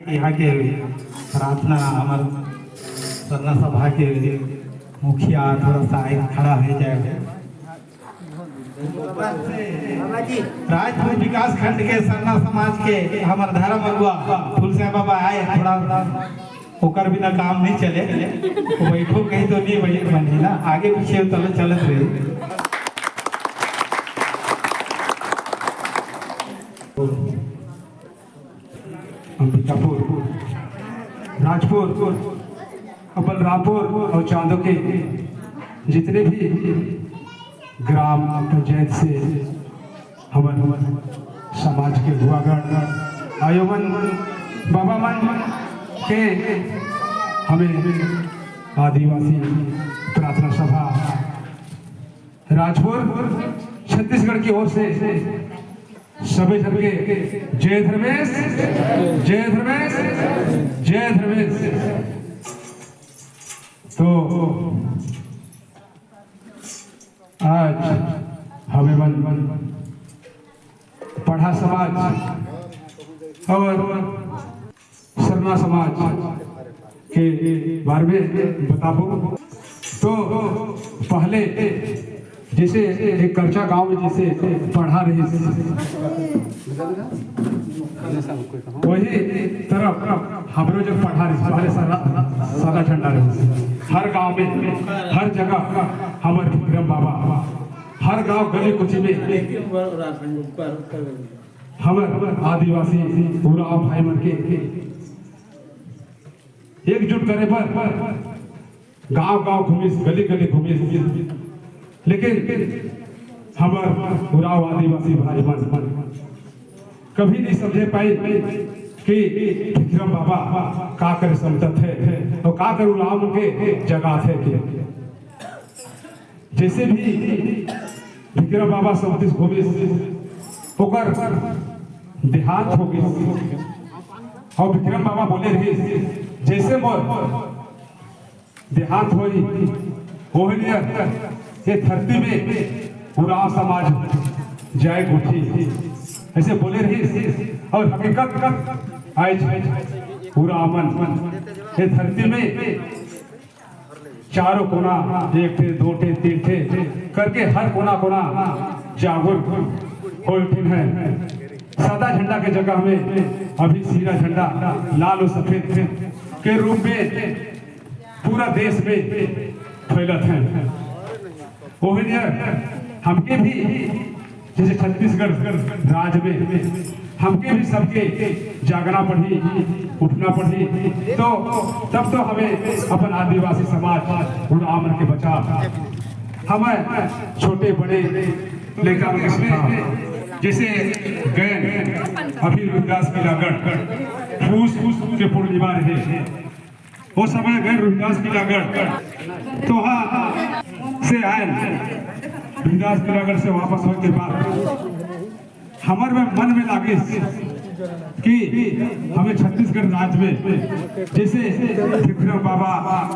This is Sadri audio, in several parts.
यहाँ के प्रार्थना हमार सरना सभा के मुखिया थोड़ा सा आए खड़ा हो जाए। राजपुर विकास खंड के सरना समाज के हमार धर्म अगुआ फुलसिंह बाबा आए। थोड़ा ओकर बिना काम नहीं चले। वो बैठो कहीं तो नहीं बनी बनी ना, आगे पीछे चल चलत रही। अंबिकापुर, राजपुर, बलरामपुर और चांदो के जितने भी ग्राम पंचायत से हमर समाज के अगुआगण आयोमन बाबा मन के हमें आदिवासी प्रार्थना सभा राजपुर छत्तीसगढ़ की ओर से सभी जन के जय धर्मेश, जय धर्मेश, जय धर्मेश। तो आज हमें मन पढ़ा समाज और सरना समाज के बारे में बताबो। तो पहले जैसे एक करचा गांव में जैसे पढ़ा रही, वही तरफ हमरो जब पढ़ा रही, पहले सारा सादा झंडा रही हर गांव में, हर जगह। हमारे विक्रम बाबा हर गांव गली कुची में हमर आदिवासी पूरा भाई मन के एकजुट करे पर गांव गांव घूमिस, गली गली घूमिस, लेकिन हमर उराव आदिवासी भाई मन कभी नहीं समझे पाए कि विक्रम बाबा का करे समझत है और का कर उराव के जगा थे। के जैसे भी विक्रम बाबा समतिस घूमिस, ओकर देहांत हो गई और विक्रम बाबा बोले रही, जैसे मोर देहांत होई होलियर ये धरती में उराव समाज जय गुठी, ऐसे बोले रही। और हकीकत आज पूरा अमन ये धरती में चारों कोना एक थे, दो थे, तीन थे करके हर कोना कोना जागरूक हो उठिन है। सादा झंडा के जगह में अभी सीरा झंडा लाल और सफेद के रूप में पूरा देश में फैलत है। वही हमके भी जैसे छत्तीसगढ़ राज्य में हमके भी सबके जागना पड़ी, उठना पड़ी, तो तब तो हमें अपन आदिवासी समाज उड़ामन के बचा। हमें छोटे बड़े लेकर इसमें जैसे गए अभी रोहिदास किलागढ़ फूस फूस के पूर्णिमा रहे, वो समय गए रोहिदास किलागढ़ तो हाँ से आए। रोहिदास किलागढ़ से वापस होने के बाद हमारे में मन में लागे कि हमें छत्तीसगढ़ राज्य में जैसे विक्रम बाबा,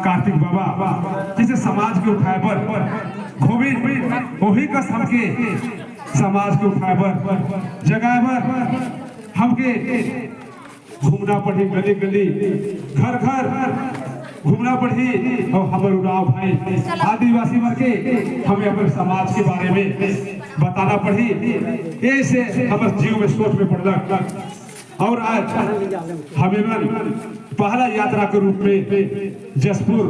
कार्तिक बाबा जैसे समाज के उठाए पर घूमे, वही कस हमके समाज के उठाए पर जगह पर हमके घूमना पड़ी, गली गली घर घर घूमना पड़ी और हमारे उराव भाई आदिवासी मर के हमें अपने समाज के बारे में बताना पड़ी। ऐसे हमारे जीव में सोच में पड़लक और आज हमें मन पहला यात्रा के रूप में जसपुर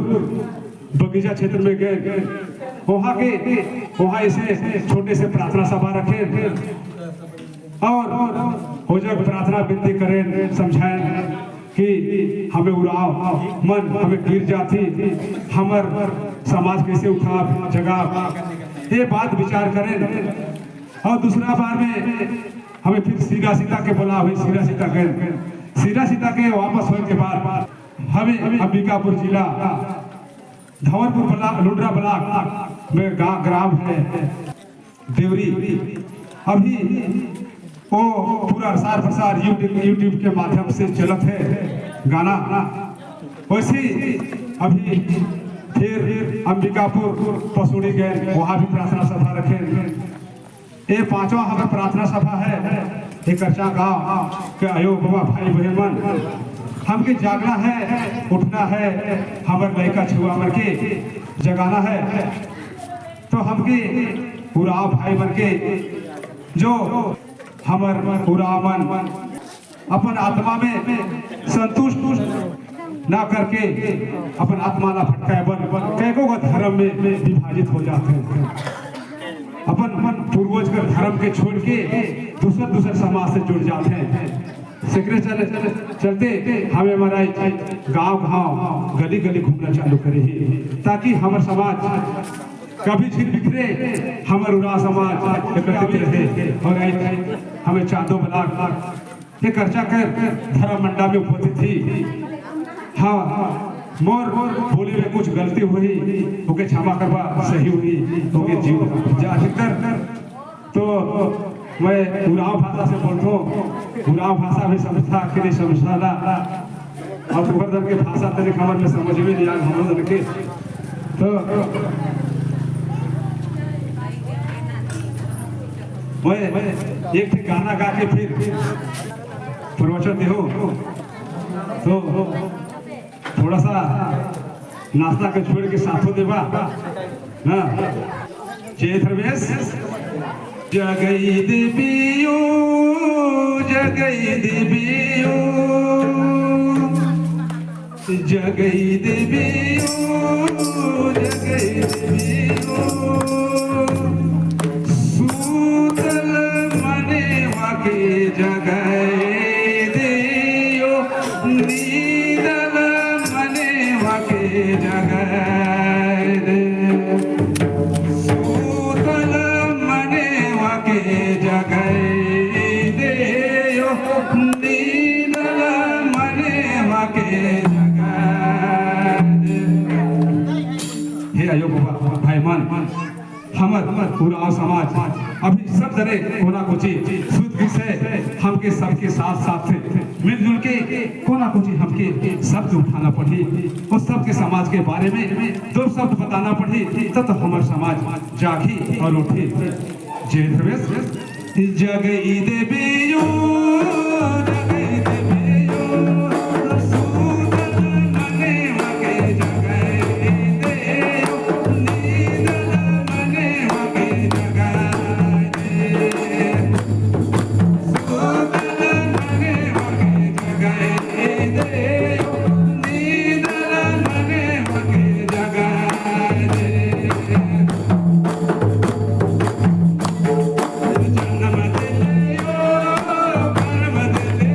बगीचा क्षेत्र में गए। वहाँ के वहाँ ऐसे छोटे से प्रार्थना सभा रखे और हो जाए प्रार्थना विनती करें, समझाएं कि हमें उराव मन हमें गिर जाती, हमर समाज कैसे उठा जगह, ये बात विचार करें। और दूसरा बार में हमें फिर सीधा सीता के बोला हुई, सीधा सीता गए। सीधा सीता के वापस होने के बाद हमें अंबिकापुर जिला धवनपुर ब्लॉक लुंड्रा ब्लॉक में ग्राम है देवरी, अभी वो पूरा सार प्रसार यूट्यूब के माध्यम से चलत है गाना। वैसे अभी फिर अंबिकापुर पसुड़ी गए, वहाँ भी प्रार्थना सभा रखे। ये पांचवा हमारा प्रार्थना सभा है। एक करचा गाँव के आयो बाबा भाई बहन मन हमके जागना है, उठना है, हमर लड़का छुआ मर के जगाना है। तो हमके उराव भाई मन के जो हमर उराव मन अपन आत्मा में संतुष्ट ना करके अपन आत्मा ला भटकाए बन कैको का धर्म में विभाजित हो जाते हैं। अपन मन पूर्वज का धर्म के छोड़ के दूसर दूसर समाज से जुड़ जाते हैं। सेकरे चले चलते हमें हमारा गांव गांव गली गली घूमना चालू करे ही, ताकि हमार समाज कभी छिर बिखरे, हमार उरा समाज एकत्रित रहे। और हमें चांदो बलाक ये खर्चा कर धर्म मंडा में उपस्थित थी। हाँ, मोर बोली में कुछ गलती हुई ओके क्षमा करवा, सही हुई ओके जीव। अधिकतर तो मैं उराव भाषा से बोलता हूँ, उराव भाषा भी समझता कि नहीं समझता ना, और तुम्हारे दल के भाषा तेरे खबर में समझ में नहीं आया हम दल के। तो मैं एक थे गाना गा के फिर प्रवचन दे हो, तो थोड़ा सा नाश्ता के छोड़ के साथों देवा ना। जय धर्मेश जगई देवियो, जगई देवियो, जगई देवियो, जगई देवियो, सूतल मने वाके जगई दियो, नीदल मने वाके जगई दे, सूतल मने वाके जगई दियो, नीदल मने वाके जगई दे। हे आयो बाबा भाई मन, हमर पूरा समाज अभी सब तरह कोना कोची सुध विषय हमके सबके साथ साथ से मिलजुल के कोना कोची हमके शब्द उठाना पड़ी और सबके समाज के बारे में दो शब्द बताना पड़ी, तब तो हमार समाज जागी और उठी। जय धर्मेश जगई देवियो, जगई देवियो, सूतल मने वाके जगई देयो, नीदल मने वाके जगई दे, सूतल मने वाके जगई देयो, नीदल मने वाके जगई दे। जन्म दिले ओ कर्म दिले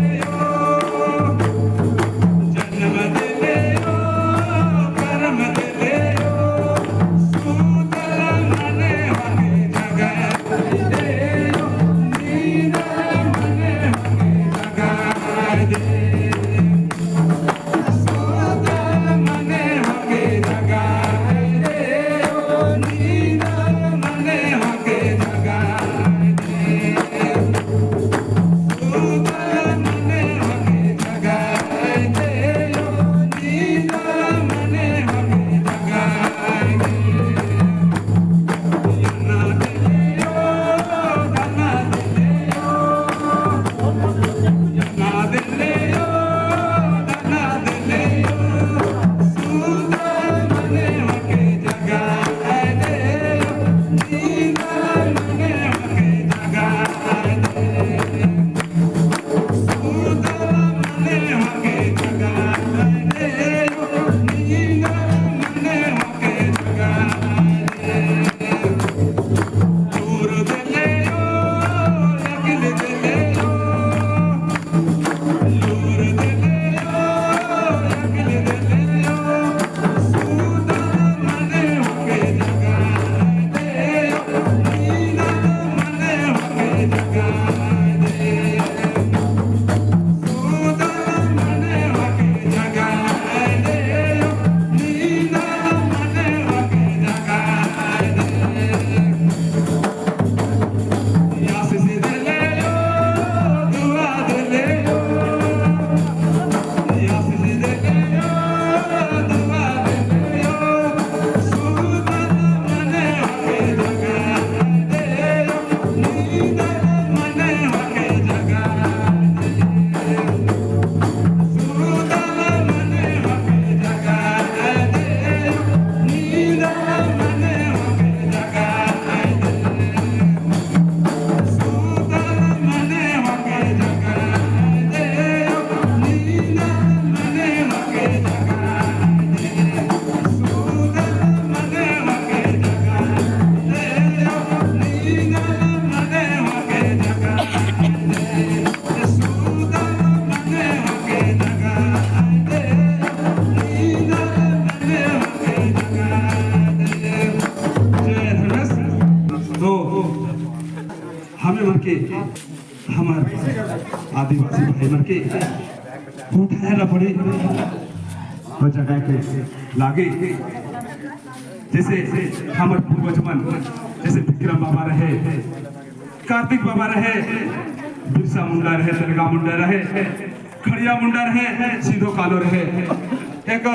हमें मन के हमार आदिवासी भाई मन के उठाए ला पड़ी और जगह के लागे। जैसे हमार पूर्वज मन, जैसे विक्रम बाबा रहे, कार्तिक बाबा रहे, बिरसा मुंडा रहे, तलगा मुंडा रहे, खड़िया मुंडा रहे, सीधो कालो रहे, एक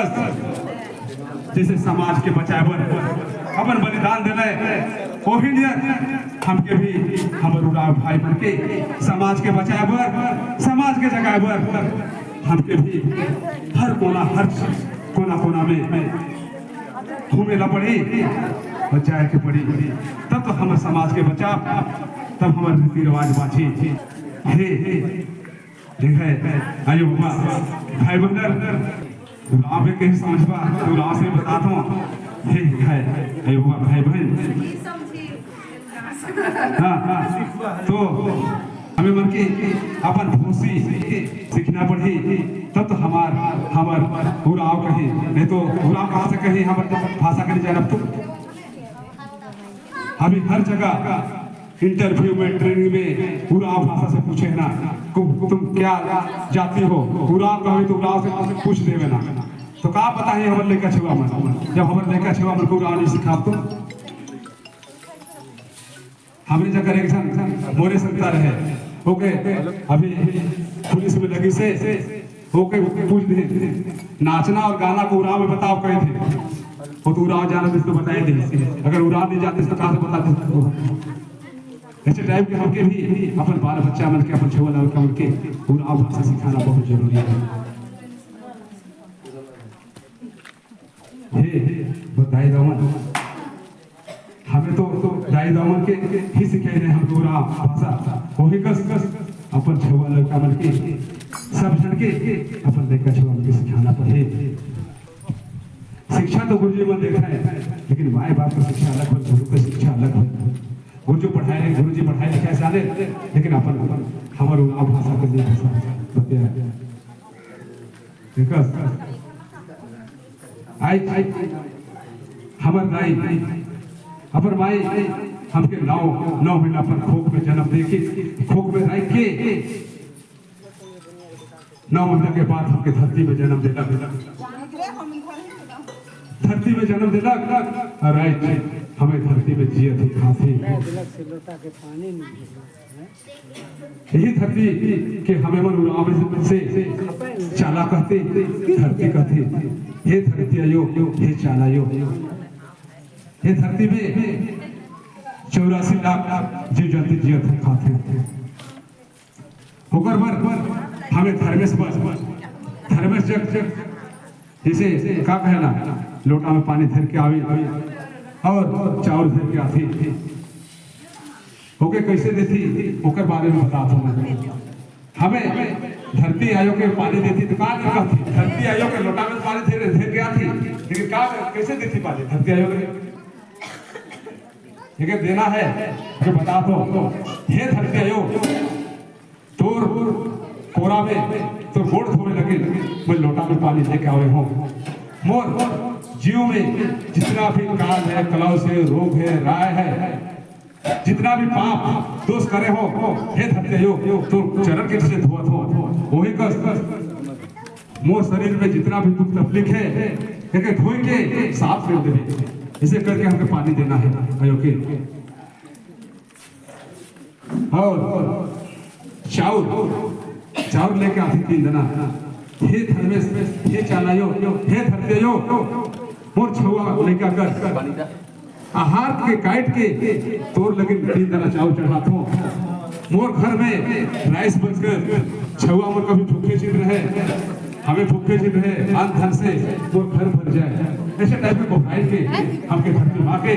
जैसे समाज के बचाए बर अपन बलिदान दिले, वही नियर हमके भी हमर उरांव भाई मन के समाज के बचाए बर, समाज के जगाए बर हमके भी हर कोना, हर कोना कोना में घूमे ला पड़ी और जाए के पड़ी, तब तो हमर समाज के बचाव, तब हमार रीति रिवाज बाची। हे ठीक है आयो बाबा भाई बहनर, उरांव के कहीं समझबा तो उरांव से बताता हूँ। हे है आयो बाबा भाई बहन, हाँ हाँ, तो हमें मन के अपन भूसी सीखना पड़ी, तब तो हमार हमार उरांव कही, नहीं तो उरांव कहाँ से कही, हमार भाषा के नहीं जानब। तो अभी हर जगह इंटरव्यू में, ट्रेनिंग में उरांव भाषा से पूछे ना, तुम क्या जाति हो, उरांव कहे तो उरांव से पूछ देवे ना, तो का पता है हमारे लड़का छुआ मन, जब हमारे लड़का छुआ मन को उरांव नहीं सिखा तो हमने जगह एक जन मोरे सकता रहे ओके, अभी पुलिस में लगी से ओके पूछ दे नाचना और गाना को उरांव में बताओ कहे थे, वो तो उरांव जाना तो बताए थे, अगर उरांव नहीं जाते तो कहाँ से बताते। ऐसे टाइप के हमके भी अपन बाल बच्चा मन के, अपन छुआ लड़का मन के उरांव भाषा सिखाना बहुत जरूरी है। हे दाई दामन, हमें तो दाई दामन के ही सिखाए रहे हम उरांव भाषा, वही कस कस अपन छुआ लड़का मन के सब जन के अपन लड़का छुआ मन के सिखाना पड़े। शिक्षा तो गुरुजी मन देखा है, लेकिन माए बाप का शिक्षा अलग है, गुरु का शिक्षा अलग है। गुरुजी पढ़ाए, गुरुजी पढ़ाए लिखाए साले, लेकिन अपन हमारे उरांव भाषा के लिए भाषा बताया। आई हमर दाई अपन माई हमके 9 महीना पर खोख में जन्म देके खोख में रख के 9 महीना के बाद हमके धरती में जन्म देला, धरती में जन्म देला और हमें धरती में जिए थे खाते। यही धरती के हमें मन उरांव से चाला कहते, धरती कहते, हे धरती आयो हे चाला यो। ये धरती में 84 लाख जीव जंतु जियत खाते होकर पर हमें धर्मेश पर धर्मेश जग जैसे का कहना लोटा में पानी धर के आवे और चावल धर के आती होके कैसे देती होकर बारे में बताता हूँ। हमें धरती आयो के पानी देती तो कहाँ कहती, धरती आयो के लोटा में पानी धर धर के आती, लेकिन कहाँ कैसे देती पानी धरती आयो के, लेकिन देना है जो बता दो। हे धरती आयो तोर कोरा में तो गोड़ धोने लगे, मैं लोटा में पानी लेके आवे हूँ। मोर जीव में जितना भी काल है, कलौस है, रोग है, राय है, जितना भी पाप दोष करे हो, हे धरती आयो तो चरण के से धोत हो, वही कस मोर शरीर में जितना भी दुख तकलीफ है एक धोई के साफ कर दे, इसे करके हमको पानी देना है आयो के। और चाउर चाउर लेके आती 3 जना, हे धर्मेश हे चालायो हे धरतेयो मोर छुआ लेके कर आहार के काट के तोर लगे 3 जना चाउर चढ़ातो। मोर घर में राइस बनकर छुआ मोर कभी भूखे चिन रहे, हमें भूखे चिन रहे, अन्न धन से मोर घर भर जाए, ऐसे टाइप के कोहाई के हमके घर में आके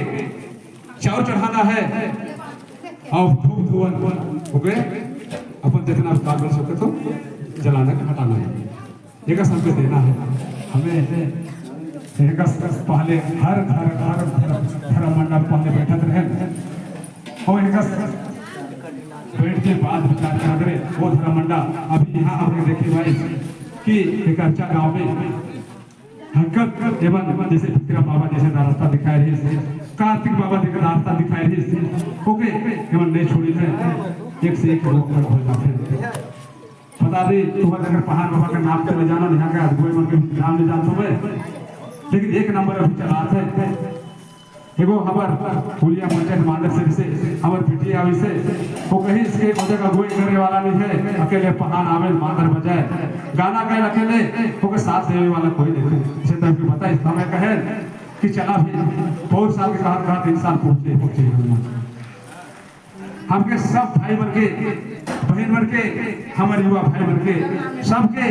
चाउर चढ़ाना है। और धूप धुआं ओके अपन जितना काम कर सके तो जलाना के हटाना है, एक हमको देना है। हमें एक पहले हर घर हर धर्म मंडप पहले बैठत रहे और एक बैठ के बाद विचार कर रहे वो धर्म मंडप। अभी यहाँ हमने देखे भाई कि एक अच्छा गाँव में हरकत एवं जैसे विक्रम बाबा जैसे रास्ता दिखाए रहे, कार्तिक बाबा जैसे रास्ता दिखाए रहे, ओके एवं नहीं छोड़ी है। एक से एक लोग हो जाते हैं। बता दे तुम्हारे अगर पहाड़ बाबा का नाम चले जाना, यहाँ के अगुए मन के नाम नहीं जानते मैं, लेकिन एक नंबर अभी चलाते हैं। एगो हमार पुलिया पंचायत मांदर से से हमार पिटिया आवी से वो कहीं इसके मदद अगुवाई करे वाला नहीं है, अकेले पहाड़ आवे मांदर बजाए गाना गाए, अकेले वो साथ देने वाला कोई नहीं है। इसे तब भी पता हमें कहे कि चला भी बहुत साल के कहा कहा 3 साल पहुंचे पहुंचे हमके सब भाई बन के बहन बन के हमारे युवा भाई बन के सबके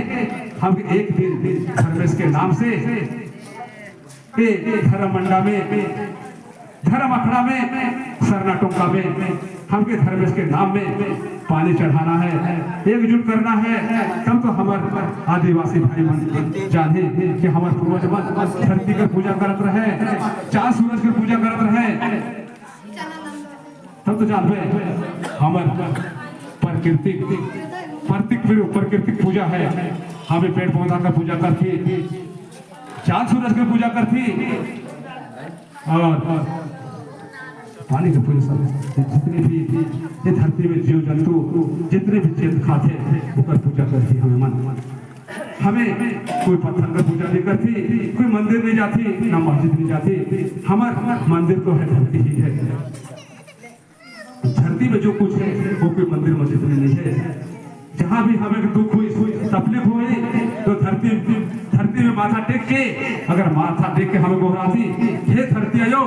हमके एक दिन धर्मेश के नाम से ए धर्म मंडा में धर्म अखड़ा में सरना टोंका में हमके धर्मेश के नाम में पानी चढ़ाना है, एकजुट करना है। तब तो हमारे आदिवासी भाई मन जाने कि हमारे पूर्वज मन धरती का पूजा करत रहे, चांद सूरज की पूजा करत रहे, तब तो जानबे हमार प्राकृतिक प्राकृतिक पूजा है। हमें पेड़ पौधा का पूजा करती, चांद सूरज की पूजा करती और पानी की पूजा। सब जितने भी ये धरती में जीव जंतु जितने भी चीज खाते ओकर पूजा करती। हमें मन हमें कोई पत्थर का पूजा नहीं करती, कोई मंदिर नहीं जाती, ना मस्जिद नहीं जाती। हमार मंदिर तो है धरती ही है। धरती में जो कुछ है वो कोई मंदिर मस्जिद में नहीं है। जहाँ भी हमें दुख हुई तकलीफ हुई तो धरती धरती में माथा टेक के, अगर माथा टेक के हमें गोहराती, हे धरती आयो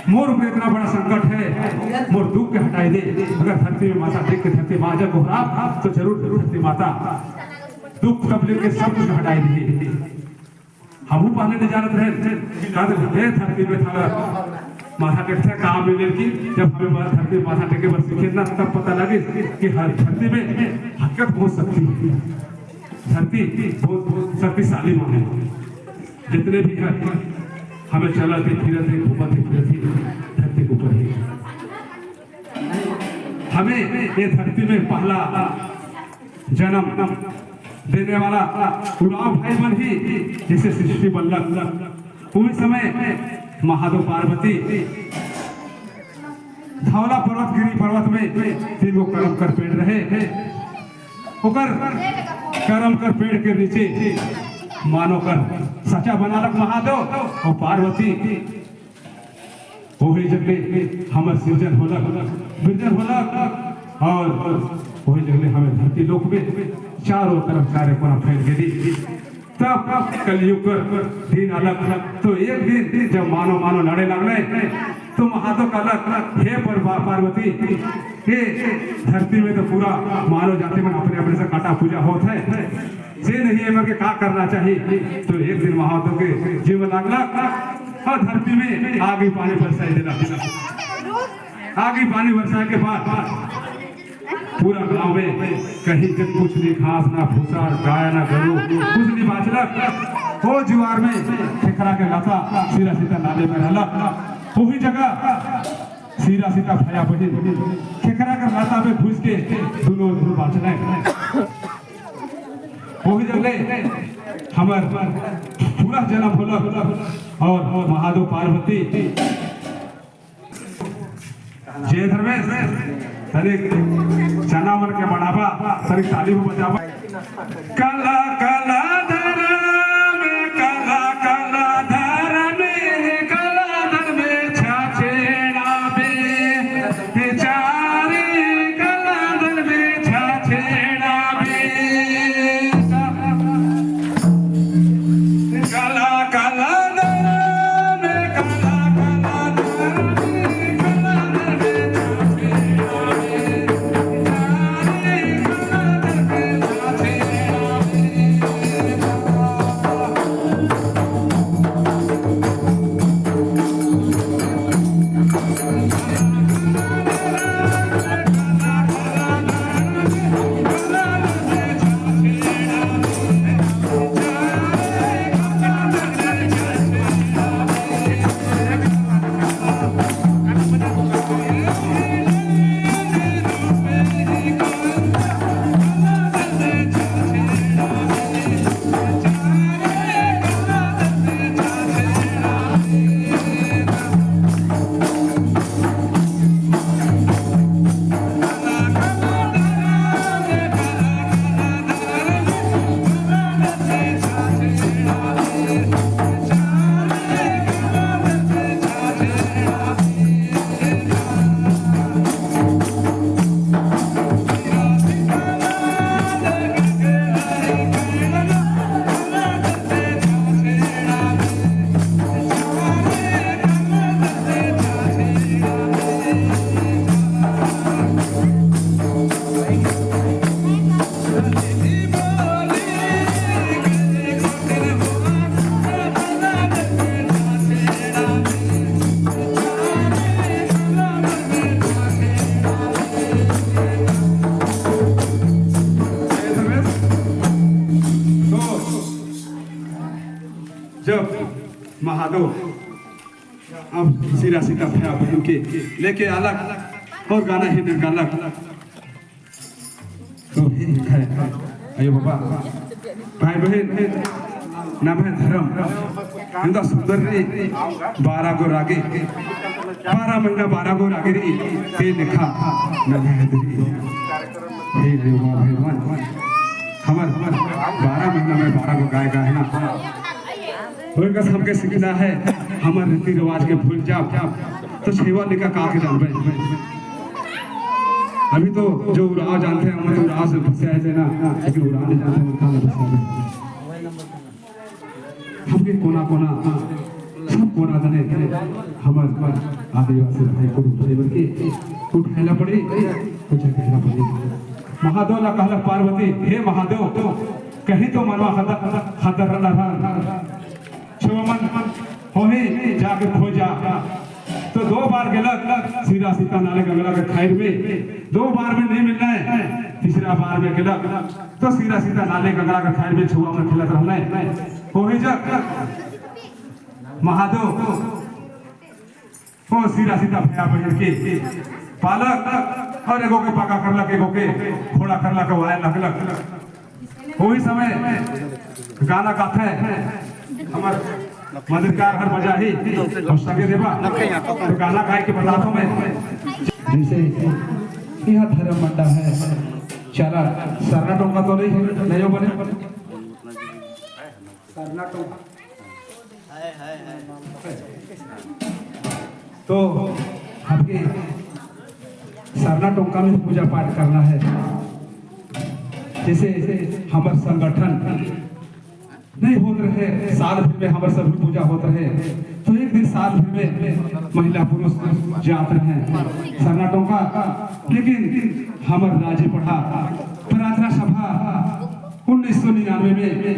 मोर ऊपर इतना बड़ा संकट है, मोर दुख के हटाई दे। अगर धरती में माथा टेक के धरती माँ जब गोहरा तो जरूर धरती माता दुख तकलीफ के सब कुछ हटाई दी। हमू पहले नहीं जानत रहे हे धरती में था माथा टेकते कहाँ मिले की, जब हमें धरती माथा टेके बस सीखे ना तब पता लगे कि हर धरती में हकीकत बहुत शक्ति है। धरती बहुत शक्तिशाली माँ है। जितने भी है हमें चलाते फिरते घूमते फिरते धरती के ऊपर ही हमें ये धरती में पहला जन्म देने वाला उराव भाई बन ही जिसे सृष्टि बल्लभ। उस समय महादेव पार्वती धौला पर्वत गिरी पर्वत में तीन गो करम कर पेड़ रहे, ओकर करम कर पेड़ के नीचे मानो कर सचा बनालक महादेव और पार्वती। वही जगह हमर सृजन होलक विरजन होलक और वही जगह हमें धरती लोक में चारों तरफ चारे कोना फैल गई। तब कलयुग कर दिन अलग तो एक दिन जब मानो मानो लड़े लगले तो महादेव कहलक हे पर पार्वती हे धरती में तो पूरा मानव जाति में अपने अपने से काटा पूजा होत है, से नहीं है के का करना चाहिए। तो एक दिन महादेव के जीव लागला और धरती में आगे पानी बरसाई दिला। आगे पानी बरसाए के बाद पूरा गांव में कहीं जब कुछ नहीं, घास ना भूसा गाय ना गरू कुछ नहीं बाचलक। वो जुआर में ठेकरा के लता सीधा सीधा नाले में रहला। वही जगह सीधा सीधा भया बहिन ठेकरा के लता में घुस के दोनों दोनों बाचल। वही जगह हमार पूरा जन्म होलक और महादेव पार्वती जय धर्मेश तनिक चना मन के बढ़ावा तनिक ताली बजावा। कला कला धर्म कला कला धर्म कला धर्म छाछेड़ा बे चारे कला धर्म छाछेड़ा बे कला कला धर्म कला कला धर्म कला धर्म छाछेड़ा बे चारे कला धर्म छाछेड़ा बे। महादेव अब सीरा सीता भैया बहन के लेके अलग और गाना ही गालक। तो है अयो बाबा भाई बहन, नाम है धर्म, इंदा सुंदर रे 12 गो रागे, 12 महीना 12 गो रागे रे ते लिखा न है रे। हे देवा भगवान, हमर 12 महीना में 12 गो गाय गाय ना होई हमके सीखना है, हमार रीति रिवाज के भूल जाओ तो छेवा लिखा का के जानबे। अभी तो जो उराव जानते हैं हम तो उराव से फंसे आए थे ना, लेकिन उराव नहीं जानते हम कहाँ फंसे आए। हमके कोना कोना सब कोना दने हमार आदिवासी भाई को भाई बन के उठाना पड़ी, कुछ कहना पड़ी। महादेव ला कहला पार्वती, हे महादेव कहीं तो मनवा खतर न रहा मन होही जाके खोजा। तो 2 बार गलत सीधा सीता नाले गंगला के खाइर में 2 बार में नहीं मिलना है, तीसरा बार में गलत तो सीधा सीता नाले गंगला के खाइर में छुआ में खेलत रहना है। होही जग महादेव ओ सीधा सीता भैया बहन के पालक और एगो के पाका करलक, एगो के घोड़ा करलक, वाय लगलक। वही समय गाना गाते हमार मददगार हर बजा ही और संगे देवा तो गाना गाय के बताता हूँ मैं। जैसे यह धर्म मंडा है चला सरना टोंका तो नहीं नहीं बने सरना टोंका तो हमके सरना टोंका में पूजा पाठ करना है। जैसे हमारे संगठन नहीं होते रहे, साल भर में हमारे सभी पूजा होते रहे, तो एक दिन साल भर में महिला पुरुष जाते रहे सरना टोंका। लेकिन हमारे राज्य पढ़ा प्रार्थना सभा 1999 में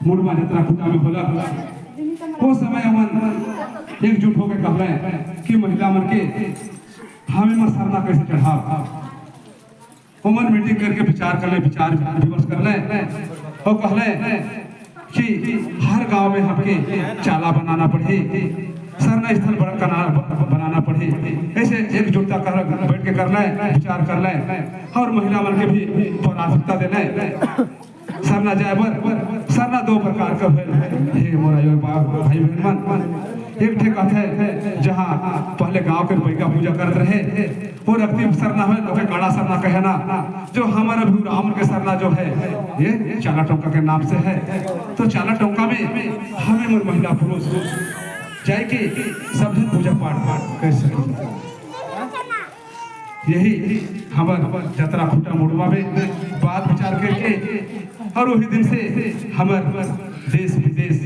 मुड़वा जतरा पूजा में होला। वो समय हमन एकजुट होकर कहले कि महिला मन के हमें मन सरना कैसे चढ़ाव। उमन मीटिंग करके विचार कर ले, विचार विमर्श कर ले और कहले कि हर गांव में हमके चाला बनाना पड़े, सरना स्थल बनाना पड़े। ऐसे एकजुटता कर बैठ के कर ले, विचार कर ले और महिला मन के भी प्राथमिकता देने सरना जाए पर। सरना 2 प्रकार का हे मोरा यो भाई बहन मन, एक ठे कहते है जहाँ पहले गांव के बैगा पूजा करते रहे वो रक्तिम सरना है, लोग काड़ा सरना कहना, जो हमारा भी राम के सरना जो है ये चाला टोंका के नाम से है। तो चाला टोंका में हमें मोर महिला पुरुष जाए के सब दिन पूजा पाठ कर सके। यही हमार जतरा खुटा मुड़वा में बात विचार करके और वही दिन से हमार देश विदेश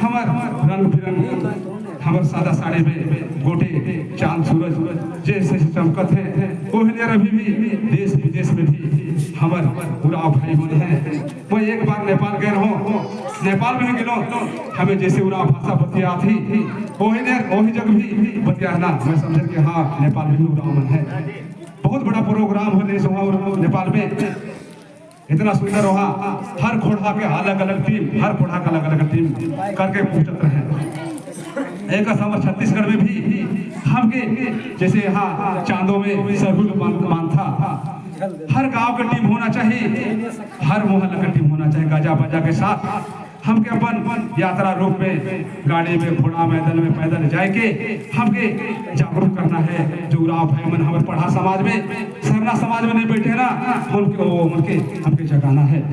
हमार रंग बिरंग हमार सादा साड़ी में गोटे चांद सूरज जैसे चमकत है वही अभी भी देश विदेश में भी हमार उराव भाई बहन है। वो एक बार नेपाल गए हो, नेपाल में गेलो हमें जैसे उराव भाषा बतिया थी वही वही जगह भी बतिया ना, मैं समझ के हाँ नेपाल में भी उराव मन है। बहुत बड़ा प्रोग्राम होने से वहाँ नेपाल में इतना सुंदर वहाँ हर खोड़ा के अलग अलग टीम, हर खोड़ा का अलग अलग टीम करके पूछते रहे। एक समर छत्तीसगढ़ में भी हमके जैसे यहाँ चांदों में सरहुल मान था, हर गांव का टीम होना चाहिए, हर मोहल्ला का टीम होना चाहिए गाजा बाजा के साथ। हमके अपन यात्रा रूप में गाड़ी में घोड़ा मैदान में पैदल जाके हमके जागरूक करना है। जो उराव भाई मन हमारे पढ़ा समाज में सरना समाज में नहीं बैठे ना उनके उनके हमके जगाना है।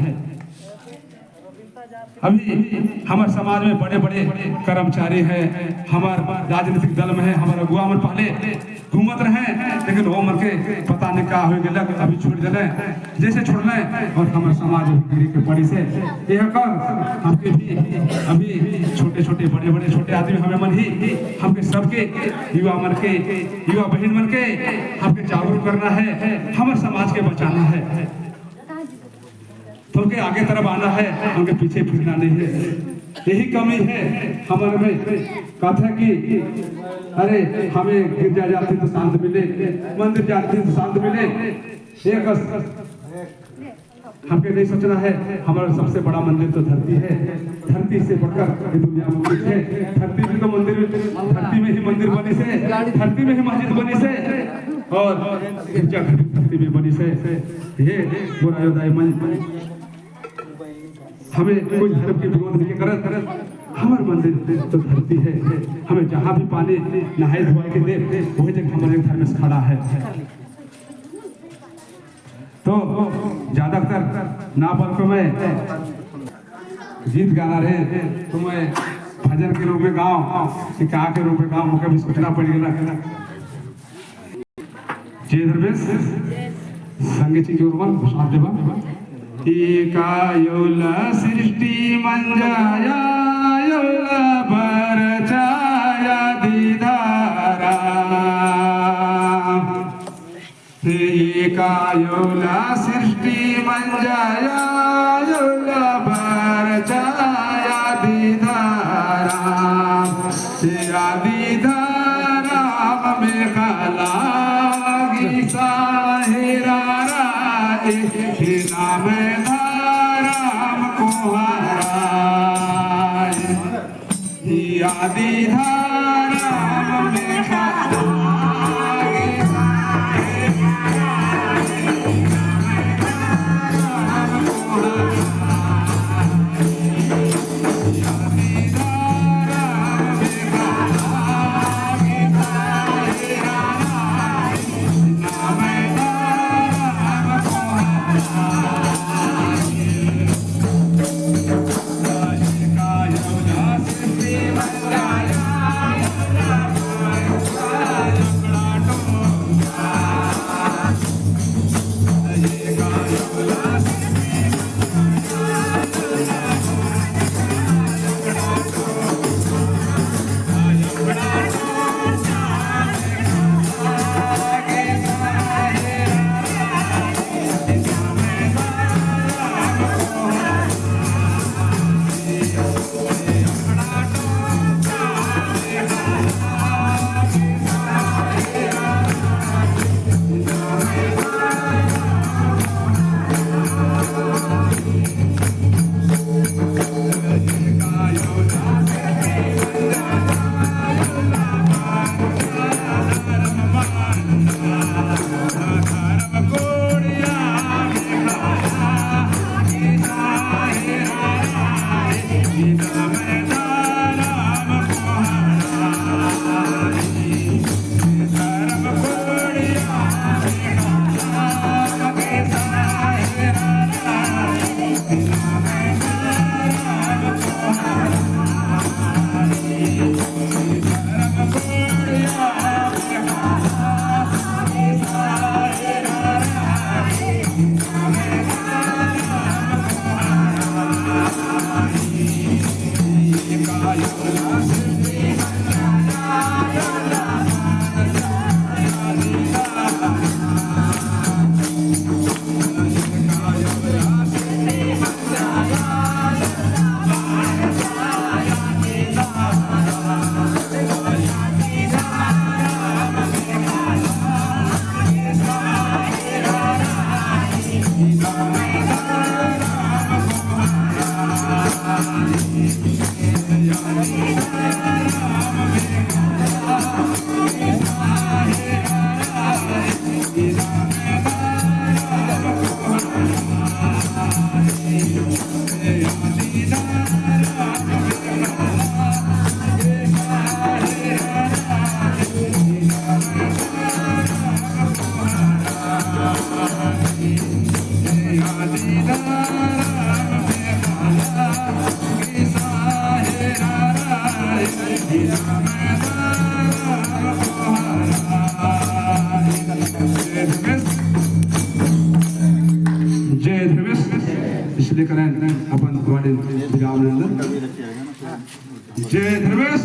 अभी हमारे समाज में बड़े बड़े कर्मचारी हैं, हमारे राजनीतिक दल में है, हमारे अगुआ मन पहले घूमत रहे लेकिन वो मन के पता नहीं क्या हो गया अभी छोड़ दिले, जैसे छोड़ ले और हमारे समाज गिरी के पड़ी से यह कर हमके भी अभी छोटे छोटे बड़े बड़े छोटे आदमी हमें मन ही हमके सबके युवा मन के युवा बहन मन के हमके जागरूक करना है, हमारे समाज के बचाना है, तुमके आगे तरफ आना है, उनके पीछे फिरना नहीं है। यही कमी है हमारे में। कहते हैं कि अरे हमें गिरजा जाते तो शांत मिले, मंदिर जाते तो शांत मिले। एक हमके नहीं सोचना है। हमारा सबसे बड़ा मंदिर तो धरती है, धरती से बढ़कर ये दुनिया में कुछ है। धरती में तो मंदिर, धरती में ही मंदिर बनी से, धरती में ही मस्जिद बनी से और गिरजाघर भी धरती में बनी से। ये बुरा मन हमें कोई धर्म के विरोध नहीं करत, हमार मंदिर तो धरती है। हमें जहाँ भी पानी नहाए धोए के दे वही जगह हमारे धर्म से खड़ा है। तो ज्यादातर ना बोल को मैं गीत गाना रहे तो मैं भजन के रूप में गाऊं कि क्या के रूप में गाऊं, मुझे भी सोचना पड़ गया। जय धर्मेश संगीत की उर्वर प्रसाद देवा। एकायोला सृष्टि मंजाया बरचाया दीदारा, एकायोला सृष्टि मंजाया बरचाया दीदारा, दीदारा में लागी साहेरा राय, नाम धाराम कुहाराय, आदि धाराम में लागी जय धर्मेश। इसलिए करें अपन वाले विराम। जय धर्मेश।